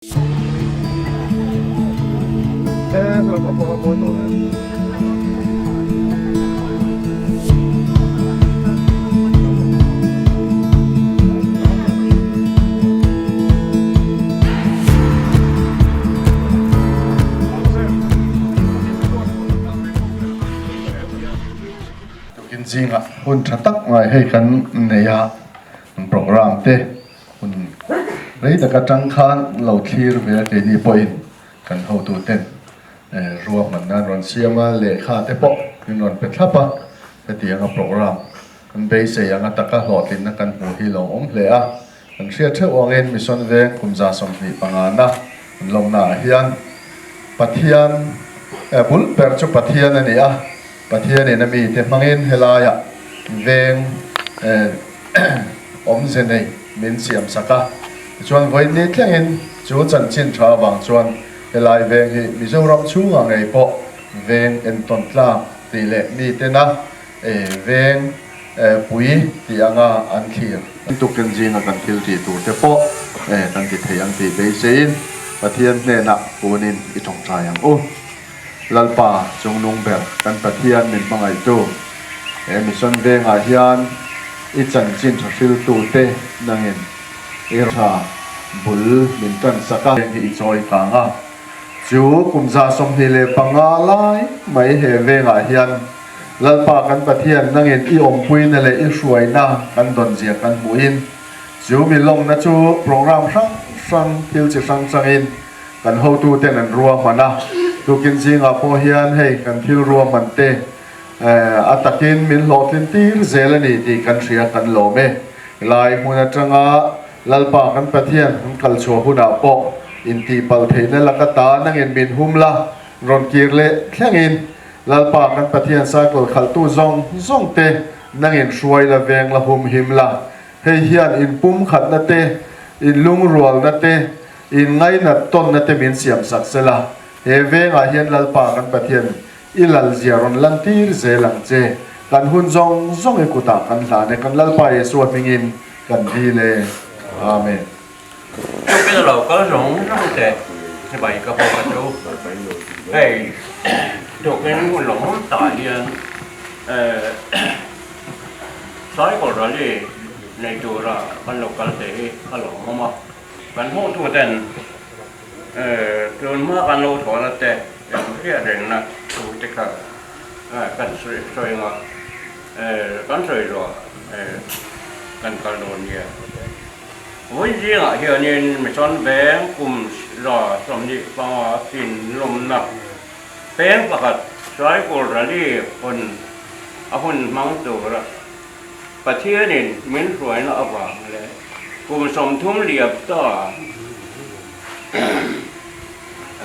Tukin zingah hun tha tak mai hei kan nei a, programme te Hun rei tak atang khan lo thlir ve a keini pawhin kan hotuten ruahman nan rawn siam a, lehkha te pawh min rawn pe thlap a, hetianga programme kan beisei anga taka hlawhtlinna kan hmuh hi lo awm hle a, kan hriat theuh angin Mission Veng kum 25 na an lawmna ah hian Pathian bul ber chu Pathian a ni a, Pathianin a mite hmangin helaiah veng awmze nei min siam sak a, tichuan vawiin thlengin chu chanchin tha avang chuan helai veng hi Mizoram chhungah ngei pawh veng entawn tlak tih leh mitena veng pui tih anga an thlir. Tukin zinga kan thil tih tur te pawh kan ti thei ang tih beiseiin Pathian hnenah punin i tawngtai ang u. Lalpa chungnung ber kan Pathian min hmangaihtu he mission vengah hian i chanchin tha hriltute nangin i tha bul min tan sak a, hi i chawi kang a, chu kum 25 lai mai he vengah hian Lalpa kan Pathian nangin i awmpuina leh i hruaina kan dawnzia kan hmuhin chu mi lawmna chu program hrang hrang thil chi hrang hrangin Kan hotuten an ruahman a, tukin zingah pawh hian hei kan thil ruahman te a takin min hlawhtlin tir zel a ni tih kan hria kan lawm e. Lai hmun atanga Lalpa kan Pathian kan kal chhuah hunah pawh intihpalh theihna laka ta nangin min hum la, rawn kir leh thlengin Lalpa kan Pathian cycle khalhtu zawng zawng te nangin hruai la veng la hum him la. Hei hian inpumkhatna te, inlungrualna te, In ngainat tawnna te min siam sak se la, he vengah hian Lalpa kan Pathian i lal zia rawn lantir zel ang che. Kan hun zawng zawng i kutah kan hlan e, kan Lalpa Yesua hmingin kan dil e. Amen. Chupin a lo kal zawng zawng te chibai ka bawk a chu. Hei tukin hun lo awm tah hian Cycle Rally nei tura kan lo kal te hi a lawmawm a. Kan hmuhtuten tun hma kan lo thawhna te eng hriat rengna thu te kha kan sawi ang a, kan sawi zawh kan kal dawn nia. Vawi zingah hianin Mission Veng kum 25 tlin lawmna peng pakhat Saikul Rally hawn a hun hmang tura Pathianin min hruaina avang leh kum 30 liam ta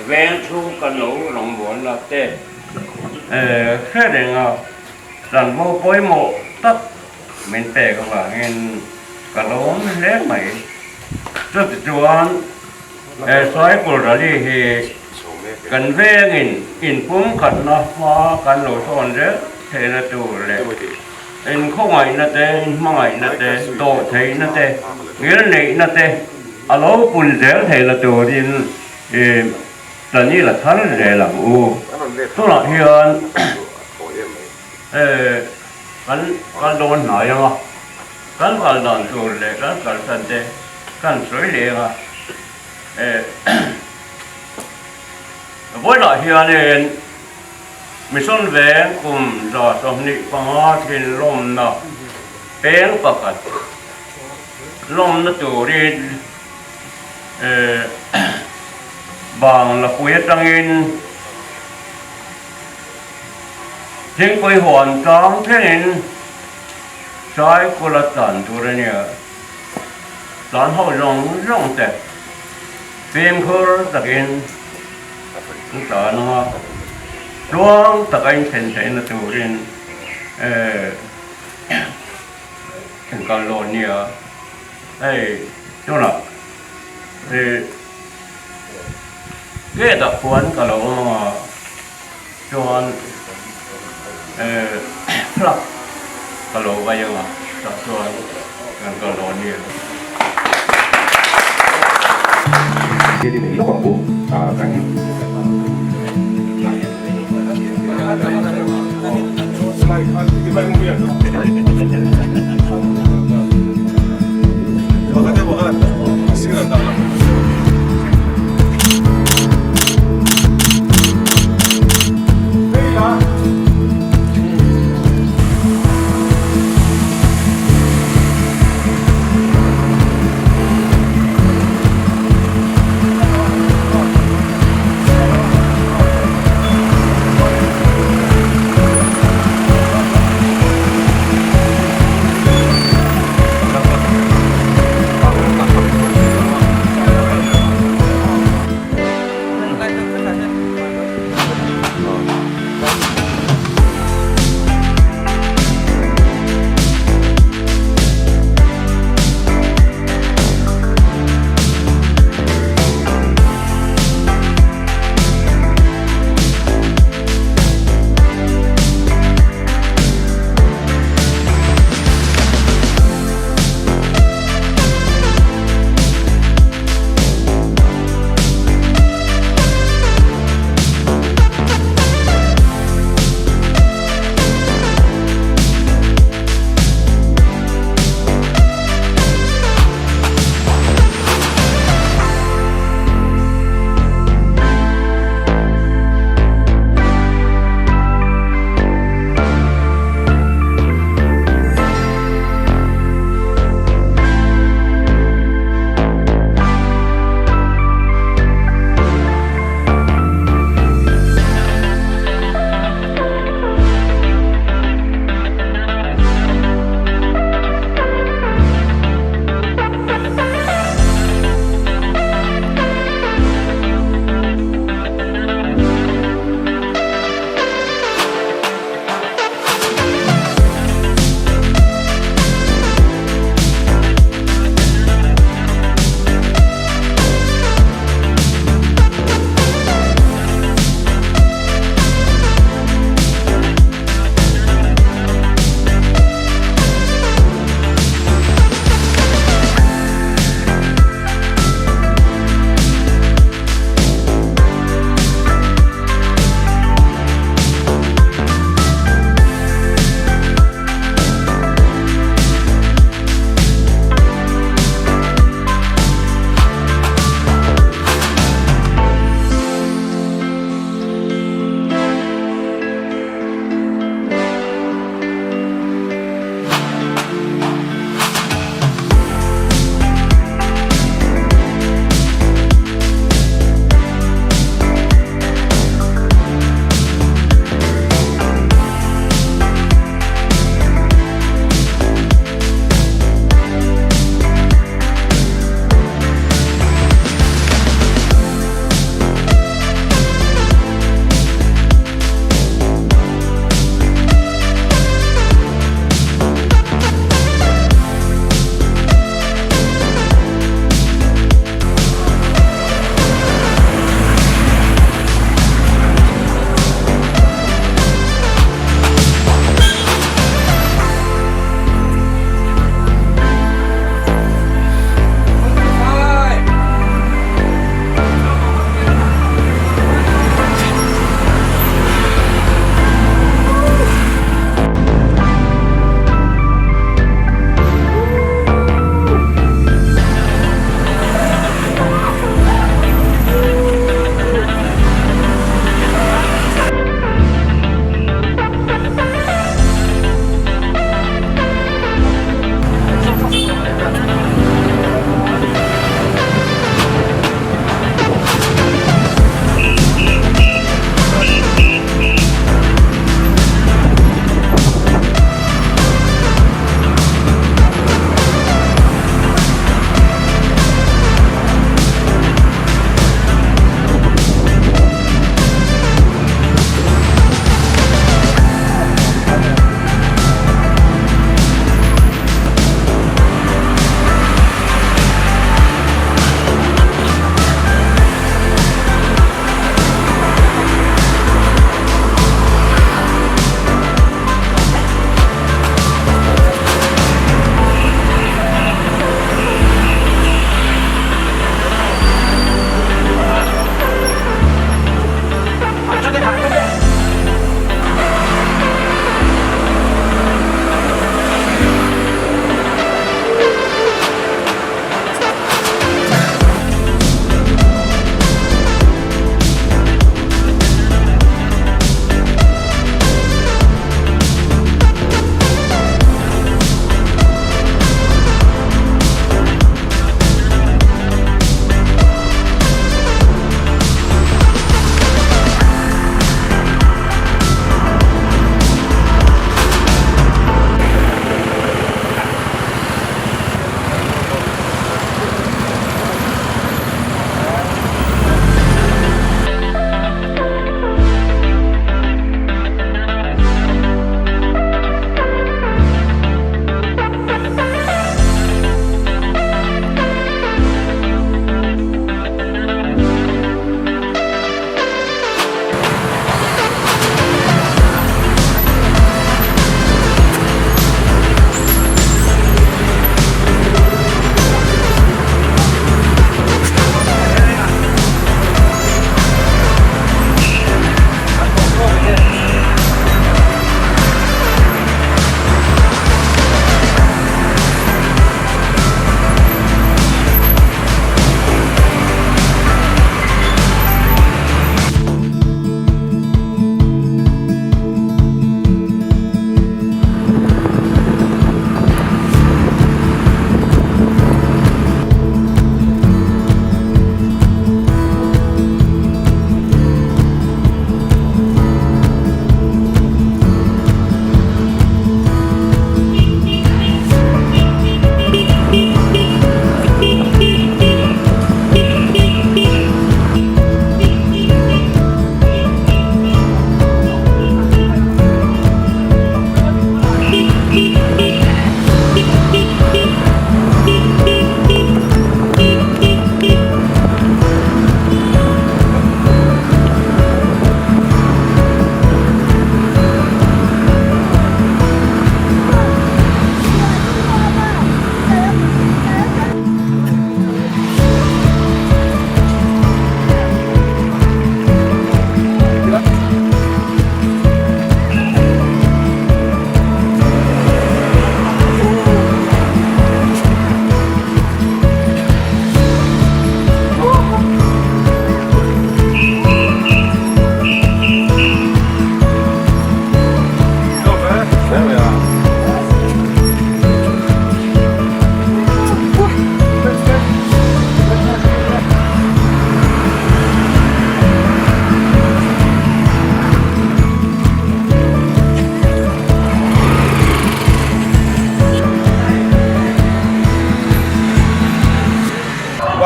veng chhung kan lo rawngbawlna te hre renga chanvo pawimawh tak min pek avangin ka lawm hle mai. Chutichuan he Cycle Rally hi kan vengin inpumkhatna hma kan lo sawn zel theihna tur leh Inkhawngaihna te, inhmangaihna te, dawhtheihna te, ngilneihna te a lo pun zel thei la turin i tan i la thar zel ang u. Tunah hian kan kal dawn hnai ang a, kan kal dan tur leh kan kalsan te kan sawi leh ang a. Vawilah hianin Mission Veng kum 25 thin lawmna peng pakhat lawmna turin Bangla pui atangin thingpui huan tlang thlengin Saikula tlan tur a nia. Tlan ho zawng zawng te fimkhur takin An tlan ang a, tluang taka inthlen theihna turin inkal dawn nia. Hei tunah gate ah khuan ka lo awm ang a, chuan flag ka lo vai ang a, tah chuan kan kal dawn nia. Thil i nei lawk ang u kan.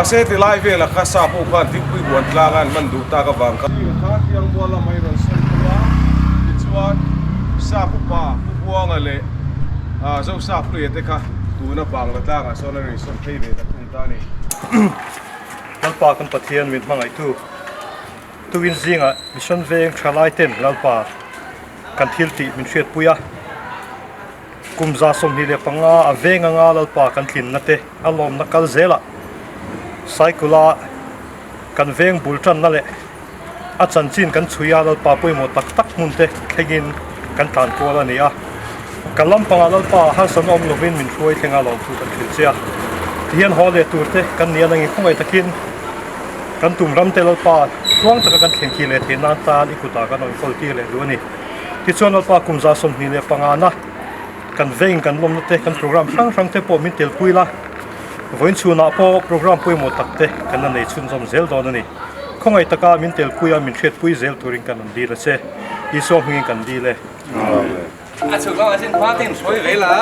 Mahse tilai velah kha sa pawh khan thingpui buan tlang a an hman duh tak avang khan. Zing kha Tiangmual lamah i rawn sawi thung a, tichuan Sap upa Pu Buanga leh Zosap Hluia te kha tuna Bangla tlangah sawn an rawn insawn phei ve ta thung ta a ni. Lalpa kan Pathian min hmangaihtu Tuin zingah Mission Veng thalai ten Lalpa kan thil tih min hriatpui a, kum 25 a veng anga Lalpa kan tlinna te a lawmna kal zelah Saikula kan veng bul tanna leh a chanchin kan chhui a Lalpa pawimawh tak tak hmun te thlengin kan tlan kual a ni a, kan lampangah Lalpa harsatna awm lovin min hruai thleng a lawmthu kan hrilh che a, tihian haw leh tur te kan ni a nangin khawngaih takin Kan tum ram te Lalpa tluang taka kan thlen khi leh theih nan tan i kutah kan rawn kawl tir leh duh a ni. Tichuan Lalpa kum 25 na kan veng kan lawmna te kan program hrang hrang te pawh min telpui la, vawiin chhunah pawh program pawimawh tak te kan la nei chhunzawm zel dawn a ni. Khawngaih taka min telpui a min hriatpui zel turin kan rawn dil a che. Isua hmingin kan dil e. Amen. A chhuk lamah sin hma te in hruai ve la.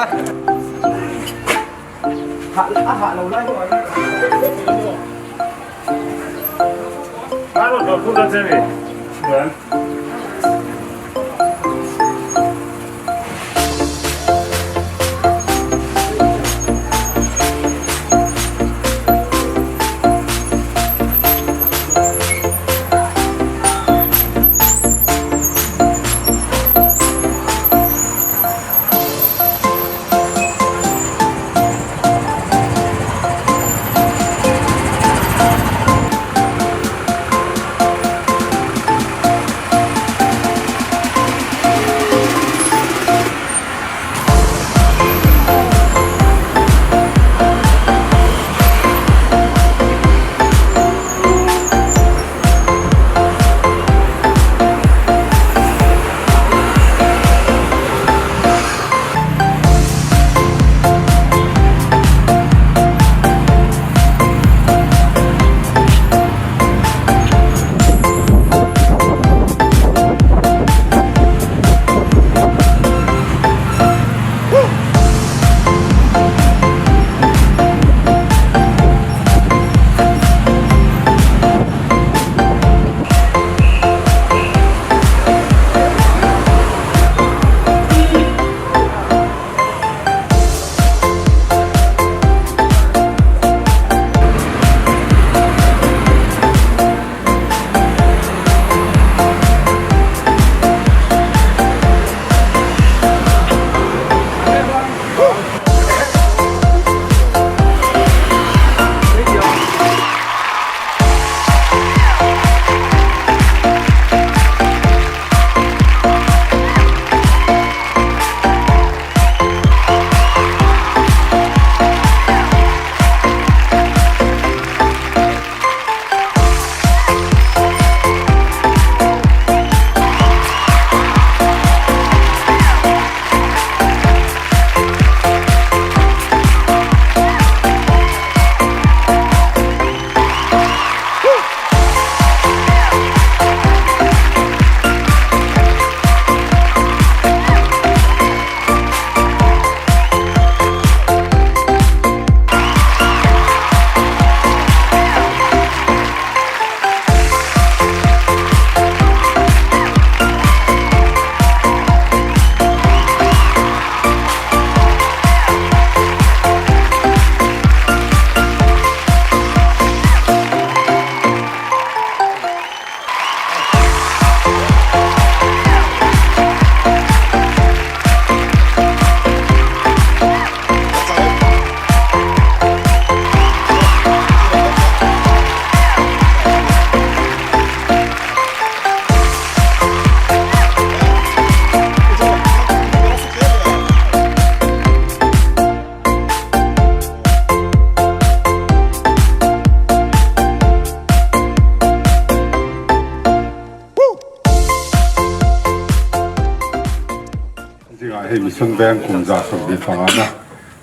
Zingah hei Mission Veng kum 75 na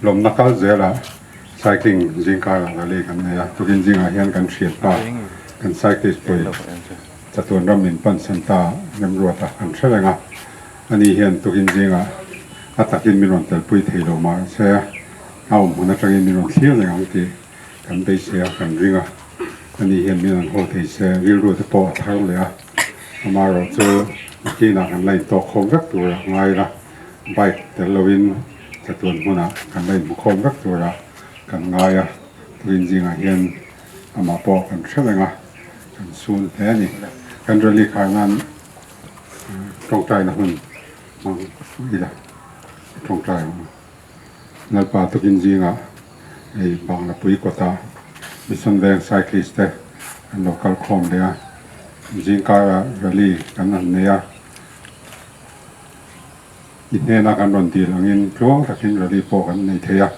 lawmna kal zela cycling zingkar ah rally kan nei a, tukin zingah hian kan hriat ta kan cyclist pawhin chatuan ram min pan san ta remruat a kan hre reng a, ani hian tukin zingah a takin min rawn telpui thei lo mahse a awm hmun atangin min rawn thlir reng ang tih. kan beisei a, kan ring a, ani hian min rawn haw thei se rilru te pawh a thar leh a, amaherawh chu nakinah kan la intawk khawm vek turah ngai ila, bike tel loin chatuan hmunah kan la inhmukhawm vek turah kan ngai a, tukin zingah hian amah pawh kan hre reng a, kan sun hle a ni. Kan rally khar nan tawngtaina hun hmang ila tawngtai ang u. Lalpa tukin zingah hei Banglapui kawtah Mission Veng cyclist te an lo kal khawm leh a, zingkarah rally kan han nei a, i hnena kan rawn dil angin tluang takin rally pawh kan nei thei a,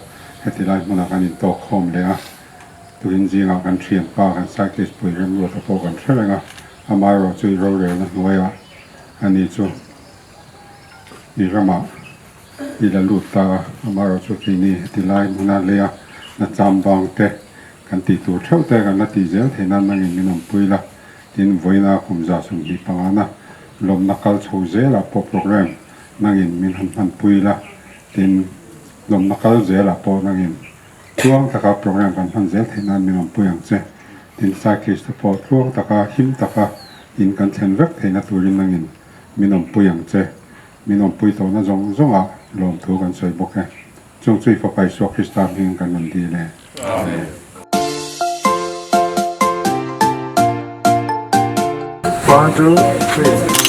heti lai hmunah kan intawk khawm leh a, tukin zingah kan thianpa kan cyclist pui Remruata pawh kan hre reng a, amaherawh chu i rorelna hnuaiah ani chu i ramah I la lut ta a, amaherawhchu keini heti lai hmuna leia nacham bang te kan tih tur theuh te kan la tih zel theih nan nangin min awmpui la, tin vawiina kum 25 na lawmna kal chho zelah pawh programme nangin min han hmanpui la, tin lawmna kal zelah pawh nangin tluang taka programme kan hman zel theih nan min awmpui ang che, tin cyclist te pawh tluang taka him taka in kan thlen vek theihna turin nangin min awmpui ang che. Min awmpui tawhna zawng zawngah lawmthu kan sawi bawk e. Chung chu i Fapa Isua Krista hming kan rawn dil e. Amen. One, two, three.